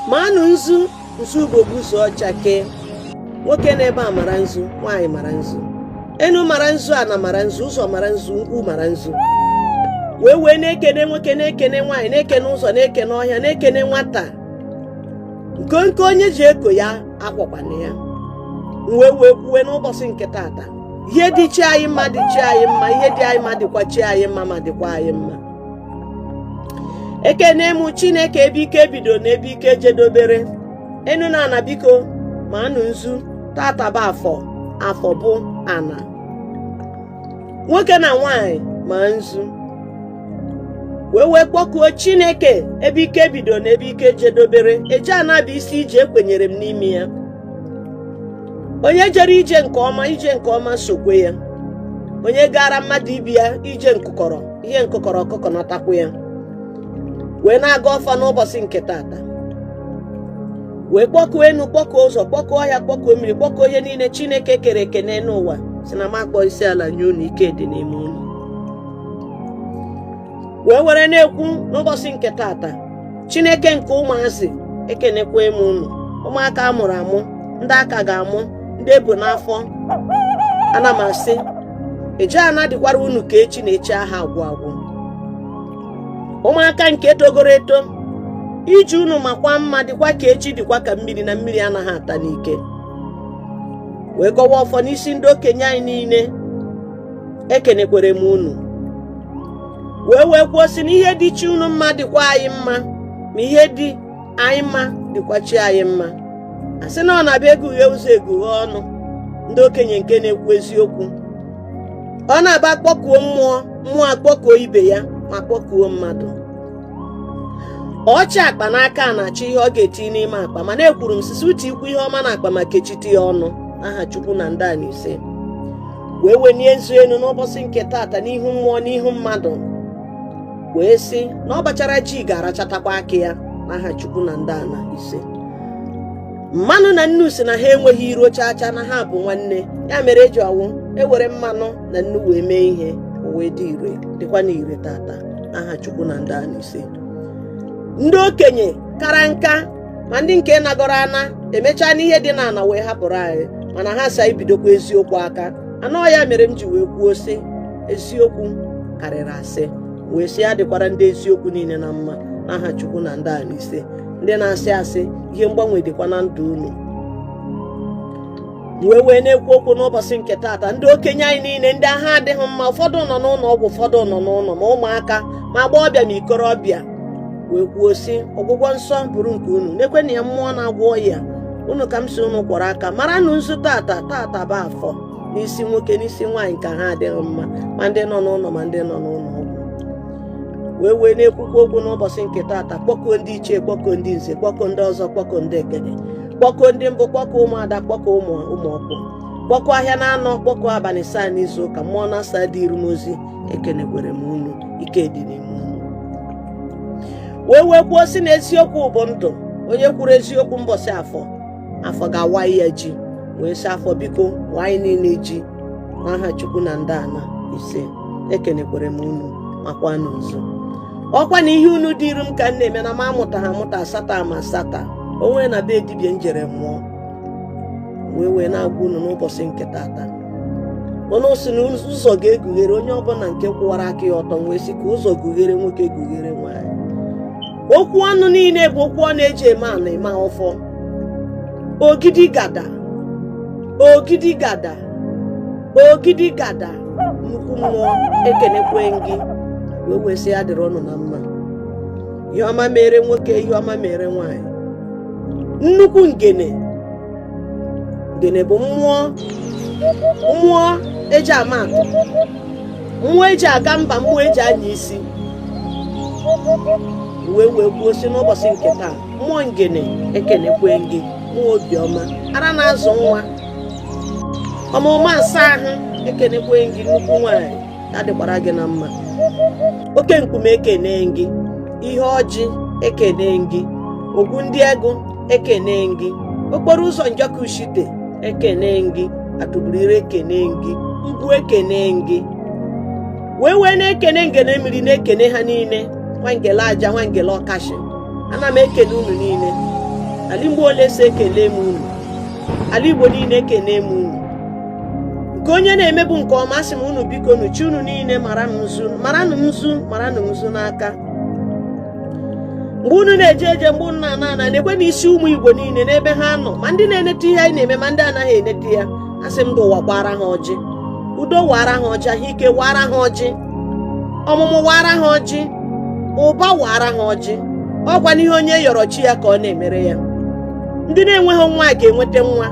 Maanụ nzu. Nzu bụ ogbuzu ọchake. Nwoke n'ebe a mara nzu, nwaanyị mara nzu, enu mara nzu, ana mara nzu, ụzọ mara nzu, nkwụ mara nzu. Wee wee na-ekene nwoke, na-ekene nwaanyị, na-ekene ụzọ, na-ekene ọhịa, na-ekene nwata nkonko onye ji eko ya akwakwana ya. Wee wee kwuwe n'ụbọchị nke tata, ihe dị chi anyị mma dị chi anyị mma, ihe dị anyị mma dịkwa chi anyị mma, ma dịkwa anyị mma. Ekene m Chineke ebe ike bido na ebe ike jedobere. Enu na ana, biko maanụ nzu. Tata bụ afọ, afọ bụ ana. Nwoke na nwanyị ma nzu. Wee wee kpọkuo Chineke ebe ike bido na ebe ike jedobere. Eje ana bụ isi ije, ekwenyere m n'ime ya. Onye jere ije nke ọma, ije nke ọma sokwe ya. Onye gara mmadụ ibi ya ije nkụkọrọ, ihe nkụkọrọ ọkụkọ natakwu ya. Wee na-aga ọfọ n'ụbọchị nke tata, wee kpọkuo enu, kpọkuo ụzọ, kpọkuo ọhịa, kpọkuo mmiri, kpọkuo ihe niile Chineke kere eke n'elu ụwa, si na m akpọ isi ala nye unu. Ike dị n'ime unu. Wee were na-ekwu n'ụbọchị nke tata, Chineke nke ụmụazị, ekenekwa m unu, ụmụaka a mụrụ amụ, ndị aka ga-amụ, ndị ebu n'afọ. Ana m asị eje ana dịkwara unu ka echi na echi aha agwụ agwụ. Ụmụaka nke togoro eto, iji unu makwa mma, dịkwa ka echi, dịkwa ka mmiri, na mmiri anaghị ata n'ike. Wee gọwa ọfọ n'isi ndị okenye anyị niile, ekenekwere m unu. Wee wee kwuo sị na ihe dị chi unu mma dịkwa anyị mma, ma ihe dị anyị mma dịkwa chi anyị mma. Asị na ọ na-abịa egughe ụzọ, egughe ọnụ. Ndị okenye nke na-ekwu eziokwu, ọ na-aba kpọkuo mmụọ, mmụọ akpọkuo ibe ya, ma kpọkuo mmadụ. Ọchị akpa n'aka na-achọ ihe ọ ga-eti n'ime akpa, mana ekwuru m sisi uche ikwu ihe ọma na akpa ma kechite ya ọnụ aha Chukwu na ndị a na ise. Wee wenie nzu elu n'ụbọchị nke tata n'ihu mmụọ, n'ihu mmadụ, wee sị na ọ bachara ji ga-arachatakwa aka ya n'aha Chukwu na ndị ana ise. Mmanụ na nnu si na ha enweghị iro chacha, na ha bụ nwanne. Ya mere eji ọwụ ewere mmanụ na nnu wee mee ihe, o wee dị ire, dịkwa na ire tata n'aha Chukwu na ndị ana ise. Ndị okenye kara nka, ma ndị nke nagọrọ ana emechaa n'ihe dị n'ala wee hapụrụ anyị, mana ha sa ibidokwa eziokwu aka anọ. Ya mere m ji wee kwuo sị eziokwu karịrị asị, wee sị ya dịkwara ndị eziokwu niile na mma n'aha Chukwu na ndị ana ise. Ndị na-asị asị, ihe mgbanwe dịkwa na ndụ unu. Wee wee na-ekwu okwu n'ụbọchị nke taata, ndị okenye anyị niile, ndị agha adịghị mma, ụfọdụ nọ n'ụlọ ọgwụ, ụfọdụ nọ n'ụlọ, ma ụmụaka, ma agbọghọbịa, ma ikorobịa, wee kwuo sị ọgwụgwọ nsọ bụrụ nke unu. Nekwe na ya mmụọ na-agwọ ọya unu ka m si unu kwọrọ aka mara nụ nzu tata. Tata bụ afọ n'isi nwoke, n'isi nwaanyị ka ha adịghị mma, ma ndị nọ n'ụlọ, ma ndị nọ n'ụlọ ọgwụ. Wee wee na-ekwukwa okwu n'ụbọchị nke taata, kpọkuo ndị ichie, kpọkuo ndị nze, kpọkuo ndị ọzọ, kpọkuo ndị ekene, kpọkuo ndị mbụ, kpọkuo ụmụada, kpọkuo ụmụ ụmụ ọkpụ, kpọkuo ahịa na-anọ, kpọkuo abalị saa n'izu ụka, mmụọ na-asa dị iru m ozi. Ekenekwere m unu, ike dị n'ime unu. Wee wee kwuo sị na eziokwu bụ ndụ. Onye kwuru eziokwu mbọsị afọ, afọ ga-awa ya ji. Wee sị afọ, biko waa anyị niile ji n'aha Chukwu na ndị ana ise. Ekenekwere m unu, makwanụ nzu. Ọkwa na ihe unu dịru m ka m na-eme na m amụta ha amụta asatọ ama asatọ onwe na be dibịa njere mmụọ. Wee wee na-agwa unu n'ụbọchị nke tata, unu si na ụzọ ga-egughere onye ọbụla nke kwụwara aka ya ọtọ. Wee sị ka ụzọ gughere nwoke, gughere nwaanyị. Okwu ọnụ niile bụ okwu ọ na-eji eme ana eme ọfọ. Ogidi gada, ogidi gada, ogidi gada. Nnukwu mmụọ, ekenekwe gị. Wee wee sị ya dịrị ọnụ na mma. Ihe ọma mere nwoke, ihe ọma mere nwaanyị. Nnukwu ngene, ngene bụ mmụọ, mmụọ eji ama atụ, mmụọ eji aga mba, mmụọ eji anya isi. Wee wee kwuo sị n'ụbọchị nke taa, mmụọ ngene, ekenekwe gị. Mmụọ obiọma, ara na-azụ nwa, ọmụma asa ahụ, ekenekwe gị. Nnukwu nwaanyị, ya dịkwara gị na mma. Oke nkume, ekene gị. Ihe ọjị, ekene gị. Ogwu ndị ego, ekene gị. Okporo ụzọ njọkụshite, ekene gị. Atụburire, ekene gị. Mbụ, ekene gị. Wee wee na-ekene ngene mmiri, na-ekene ha niile, nwangele aja, nwangele ọkashi. Ana m ekene unu niile. Ala Igbo Olese ekele m unu, ala Igbo niile ekene m unu. Nke onye na-emebu nke ọma, asị m unu biko nu, chi unu niile mara m nzu, maranụ m nzu, maranụ m nzu n'aka. Mgbe unu na-eje eje, mgbe unu na-ana ana, na-ekwe n'isi ụmụ Igbo niile n'ebe ha nọ, ma ndị na-enete ihe anyị na-eme, ma ndị anaghị enete ya, asị m ndụ ụwa gbara ha ọjị, udo wara ha ọjị, ahụike wara ha ọjị, ọmụmụ wara ha ọjị, ụba wara ha ọjị. Ọkwa n'ihe onye yọrọ chi ya ka ọ na-emere ya. Ndị na-enweghị nwa ga-enweta nwa,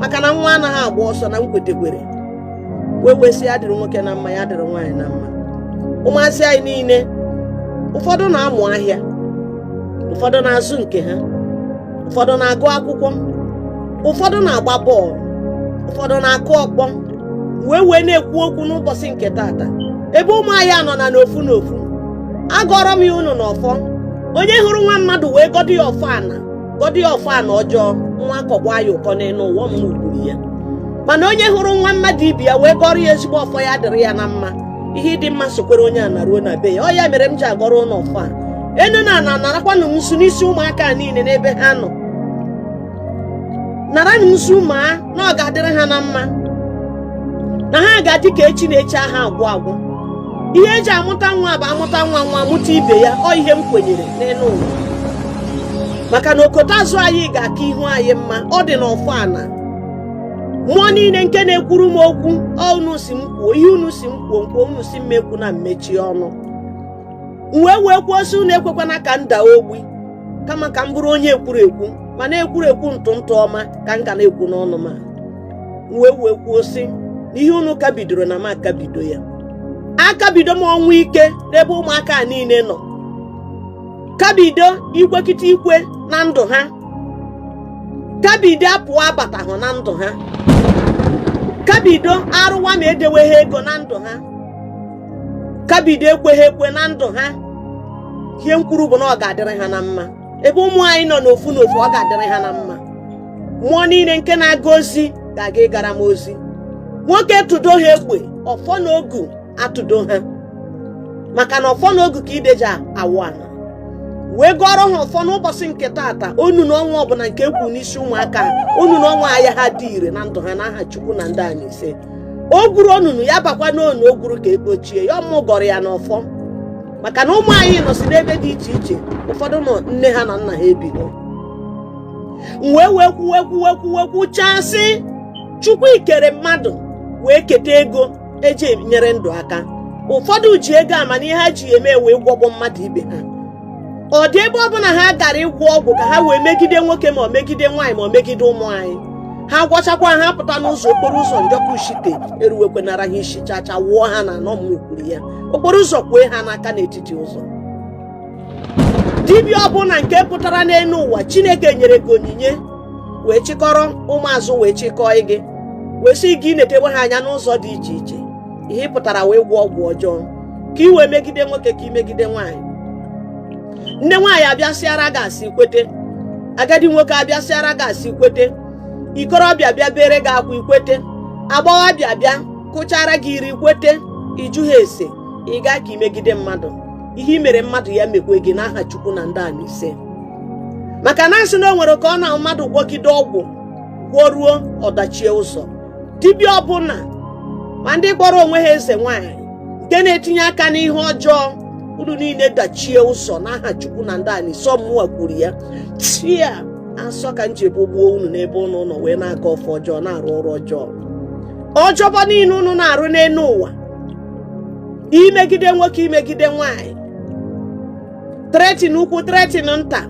maka na nwa anaghị agba ọsọ na nkwetekwere wee wesị ya dịrị nwoke na mma, ya dịrị nwaanyị na mma. Ụmụazị anyị niile, ụfọdụ na-amụ ahịa, ụfọdụ na-azụ nke ha, ụfọdụ na-agụ akwụkwọ, ụfọdụ na-agba bọọlụ, ụfọdụ na-akụ ọkpọ, wee wee na-ekwu okwu n'ụbọchị nke taata. Ebe ụmụ anyị nọ na n'ofu n'ofu, agọrọ m ya unu n'ọfọ. Onye hụrụ nwa mmadụ wee gọdọ ya ọfọ ana, gọdọ ya ọfọ ana ọjọọ, nwa akọkwa ya ụkọ n'elu ụwa m gburu ya. Mana onye hụrụ nwa mmadụ ibi ya wee gọrọ ya ezigbo ọfọ, ya dịrị ya na mma, ihe ịdị mma sokwere onye a na ruo na be ya. Ọ ya mere m ji agọrọ ụlọ ọfọ a. Enu na ana narakwanụ m nsu n'isi ụmụaka niile n'ebe ha nọ, naranụ nsu, ma na ọ ga-adịrị ha na mma, na ha ga-adị ka echi na-eche aha agwụ agwụ. Ihe eji amụta nwa bụ amụta nwa, nwa amụta ibe ya. Ọ ihe m kwenyere n'elu ụwa, maka na okoto azụ anyị ga-aka ihu anyị mma. Ọ dị n'ọfọ ana. Mmụọ niile nke na-ekwuru m okwu, ọ unu si m kwuo ihe unu si m kwuo, nkwuo unu si m ekwu na mmechi ọnụ. M wee wee kwuo sị unu ekwekwana ka m daa ogbi, kama ka m bụrụ onye ekwuru ekwu, ma na-ekwuru ekwu ntụ ntụ ọma ka m ga na-ekwu n'ọnụ. Ma m wee wee kwuo sị na ihe unu ka bidoro na m akabido ya, akabido m ọnwụ ike n'ebe ụmụaka a niile nọ, kabido ikwekịta ikwe na ndụ ha, kabido apụọ abatahụ na ndụ ha, kabido arụwa ma edewe ha ego na ndụ ha, kabido ekweghị ekwe na ndụ ha. Ihe m kwuru bụ na ọ ga-adịrị ha na mma. Ebe ụmụ anyị nọ n'ofu n'ofu, ọ ga-adịrị ha na mma. Mmụọ niile nke na-aga ozi ga-aga ịgara m ozi. Nwoke tụdo ha egbe, ọfọ na ogu atụdo ha, maka na ọfọ na ogu ka ideji awụ ana. Wee gọrọ ha ọfọ n'ụbọchị nke taata, onu na ọnwa ọbụla nke ekwu n'isi ụmụaka, onu na ọnwa ahịa ha dị ire na ndụ ha, n'aha Chukwu na ndị anyị ise. O gwuru onunu ya bakwa n'onu o gwuru ka ekpochie ya. Ọmụ gọrọ ya n'ọfọ, maka na ụmụ anyị nọsi n'ebe dị iche iche, ụfọdụ nọ nne ha na nna ha ebigo. M wee wee kwuwe kwuwe kwuwe kwuchaa sị Chukwu ikere mmadụ wee keta ego eji enyere ndụ aka. Ụfọdụ ji ego ama na ihe ha ji eme wee gwọgbọ mmadụ ibe ha. Ọ dị ebe ọbụla ha gara ịgwọ ọgwụ ka ha wee megide nwoke, ma ọ megide nwaanyị, ma ọ megide ụmụ anyị, ha gwọchakwa, ha pụta n'ụzọ okporo ụzọ, njọkụ shite eruwekwenara ha isi chacha, wụọ ha na anọ m kwuru ya, okporo ụzọ kwee ha n'aka n'etiti ụzọ. Dibịa ọbụla nke pụtara n'elu ụwa, Chineke nyere gị onyinye wee chịkọrọ ụmụazụ, wee chịkọọ gị, wee sị gị na-etewe ha anya n'ụzọ dị iche iche. Ihe ị pụtara wee gwọ ọgwụ ọjọọ ka ị wee megide nwoke, ka ị megide nwaanyị. Nne nwaanyị abịasịara gị asị kwete, agadi nwoke abịasịara gị asị kwete, ikorobịa bịa bere gị akwa ikwete, agbọghọbịa bịa kụchara gị iri kwete, iju ha ese, ị gaa ka imegide mmadụ. Ihe i mere mmadụ ya mekwe gị, n'aha Chukwu na ndị anyị ise. Maka na asị na o nwere ka ọ na mmadụ gwọgide ọgwụ gwọruo ọdachie ụzọ. Dibịa ọbụla, ma ndị kpọrọ onwe ha eze nwaanyị nke na-etinye aka n'ihe ọjọọ, unu niile dachie ụzọ n'aha Chukwu na ndị anyị sọ. Mmụọ kwuru ya tia asọ ka njem gbuo unu n'ebe unu nọ wee na-aga ọfọ ọjọọ, na-arụ ọrụ ọjọọ ọjọbọ niile unu na-arụ n'elu ụwa, imegide nwoke, imegide nwaanyị, threaten ukwu, threaten nta,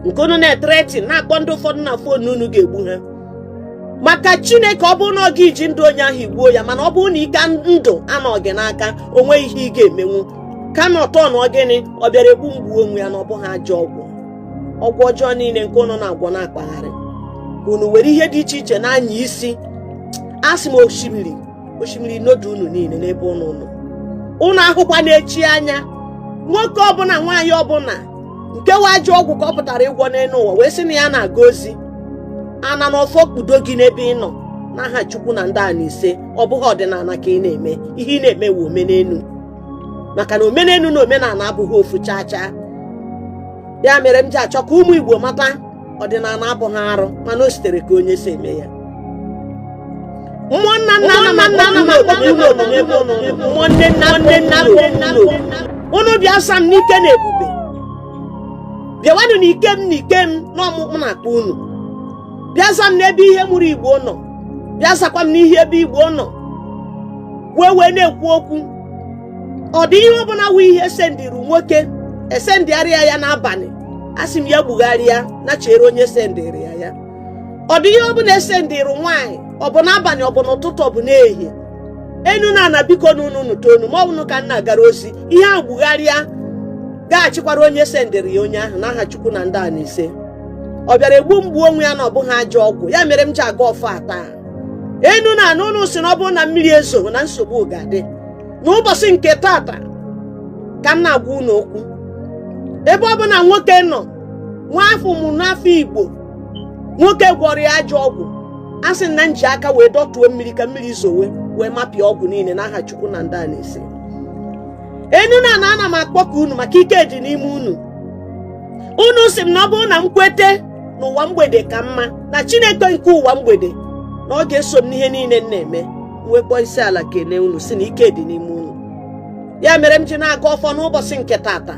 nke unu na-ethreaten, na-akpọ ndị ụfọdụ na phone unu ga-egbu ha. Maka Chineke, ọ bụrụ na ọ ga iji ndụ onye ahụ igbuo ya, mana ọ bụrụ na ike ndụ anọghị n'aka, o nweghị ihe ị ga-emenwu. Kama ọtọ na gịnị ọ bịara egbu mgbu onwe ya, na ọ bụghị ajọ ọgwụ, ọgwụ ọjọọ niile nke unu na-agwọ na-akpagharị, unu were ihe dị iche iche na-anya isi. Asị m osimiri, osimiri nodu unu niile n'ebe unu nọ. Unu ahụkwa na-echi anya. Nwoke ọbụla, nwaanyị ọbụla nke wa ajọ ọgwụ ka ọ pụtara ịgwọ n'elu ụwa wee sị na ya na-aga ozi ana na ọfọ kpudo gị n'ebe ị nọ, n'aha Chukwu na ndị anyị ise. Ọ bụghị ọdịnala ka ị na-eme, ihe ị na-eme wụ omenelu, maka na omenelu na omenala abụghị ofu chaa chaa. Ya mere m ji achọ ka ụmụ Igbo mata. Ọdịnala abụghị arụ, mana o sitere ka onye si eme ya. Mmụọ nna nna ana m akpọ unu oku n'ebe unu n'ebe unu nọ. Mmụọ nne nna nne nna nna unu, bịa sa m n'ike na ebube. Bịawanụ n'ike m, n'ike m na ọmụmụ na-akpọ unu. Bịa za m n'ebe ihe mụrụ Igbo nọ, bịa zakwa m n'ihe ebe Igbo nọ wee wee na-ekwu okwu. Ọ dị ihe ọbụla wụ ihe sendịrị nwoke, esendịarịa ya n'abalị, asị m ya gbugharịa na chere onye sendịrị ya ya. Ọ dị ihe ọbụla esendịrị nwaanyị, ọ bụ n'abalị, ọ bụ n'ụtụtụ, ọ bụ n'ehihie, enu na ana, biko n'unu nụta onu ma ọ bụrụ ka m na-agara ozi, ihe ahụ gbugharịa gaghachikwara onye sendịrị ya onye ahụ, n'aha Chukwu na ndị a na ise. Ọ bịara egbu mgbu onwe ya na ọ bụghị ajọ ọgwụ ya mere m ji aga ọfọ taa. Enu na ana, unu si na ọ bụrụ na mmiri ezoghị na nsogbu ga-adị. N'ụbọchị nke tata ka m na-agwa unu okwu, ebe ọ bụ na nwoke nọ nwa afọ mụ n'afọ Igbo, nwoke gwọrọ ya ajọ ọgwụ, a sị na m ji aka wee dọtuo mmiri ka mmiri zowe wee mapịa ọgwụ niile, n'aha Chukwu na ndị a na-ese. Enu na ana, ana m akpọku unu maka ike dị n'ime unu. Unu sị m na ọ bụrụ na m kwete n'ụwa mgbede ka mma, na Chineke nke ụwa mgbede na ọ ga-eso m n'ihe niile m na-eme. Nwekpọ isi ala kene unu, si na ike dị n'ime unu. Ya mere m ji na-aga ọfọ n'ụbọchị nke tata: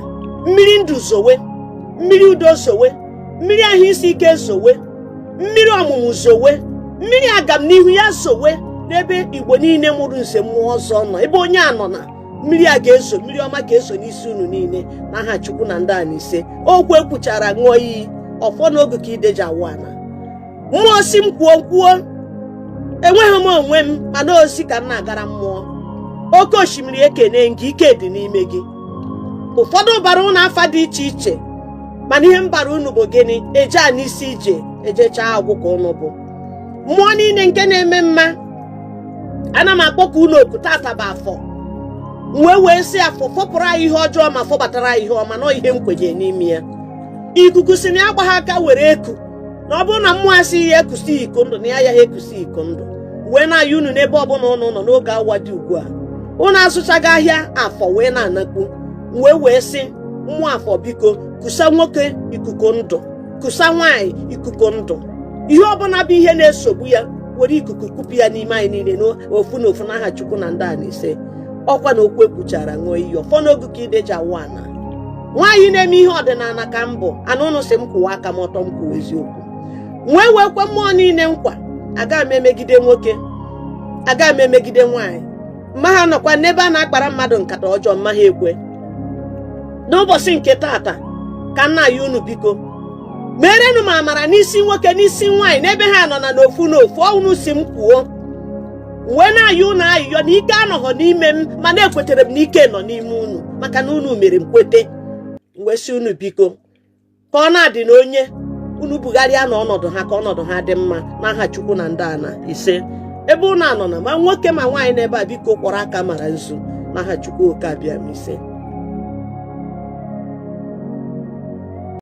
mmiri ndụ zowe, mmiri udo zowe, mmiri ahụ isi ike zowe, mmiri ọmụmụ zowe, mmiri agam n'ihu ya zowe n'ebe Igbo niile mụrụ nze mmụọ ọzọ nọ. Ebe onye a nọ na mmiri a ga-ezo, mmiri ọma ga-ezo n'isi unu niile, n'aha Chukwu na ndị a na ise. Okwu ekwuchara ṅụọ iyi, ọfọ n'oge ka ideji awụ ana. Mmụọ si m kwuo kwuo, enweghị m onwe m, mana ozi ka m na-agara mmụọ. Oke osimiri, ekene gị, ike dị n'ime gị. Ụfọdụ bara unu afa dị iche iche, mana ihe m bara unu bụ gịnị? Eje a n'isi ije ejechaa agwụ ka unu bụ mmụọ niile nke na-eme mma. Ana m akpọku unu oku. Tata bụ afọ, wee wee sị afọ fọpụrụ anyị ihe ọjọọ ma fọbatara anyị ihe ọma. Nọ ihe m kwenye n'ime ya. Ikuku si na ya gbagha aka were eku, na ọ bụrụ na mmụọ asị ya ekusi iko ndụ, na ya ya ekusi iko ndụ. Wee na-ayọ unu n'ebe ọbụla unu nọ n'oge awa dị ugbu a, unu azụchaghị ahịa afọ wee na-anakpu, wee wee sị mmụọ afọ, biko kusa nwoke ikuku ndụ, kusa nwaanyị ikuku ndụ. Ihe ọbụla bụ ihe na-esogbu ya, were ikuku kupu ya n'ime anyị niile n'ofu n'ofu, n'aha Chukwu na ndị a na ise. Ọkwa na okwu ekwuchara ṅụọ iyi, ọfọ n'ogu ka ideji awụ ana. Nwaanyị na-eme ihe ọdịnala ka m bụ ana. Ụnụ sị m kwụwa aka m ọtọ, m kwuwa eziokwu. Wee wee kwe mmụọ niile nkwa, agaghị m emegide nwoke, agaghị m emegide nwaanyị, mma ha nọkwa n'ebe a na-akpara mmadụ nkata ọjọọ, mma ha ekwe. N'ụbọchị nke tata ka nna ya unu, biko merenụ m amara n'isi nwoke, n'isi nwaanyị, n'ebe ha nọ na n'ofu n'ofu. Unu si m kwuo, wee na-ayọ unu ayịyọ na ike anọghọ n'ime m, mana ekwetere m na ike nọ n'ime unu, maka na unu mere m kwete. Wee sị unu, biko ka ọ na-adị na onye unu bugharịa na ọnọdụ ha, ka ọnọdụ ha dị mma, n'aha Chukwu na ndị ana ise. Ebe unu anọ na ma nwoke ma nwaanyị n'ebe a, biko kpọrọ aka mara nzu, n'aha Chukwu oke abịa m ise.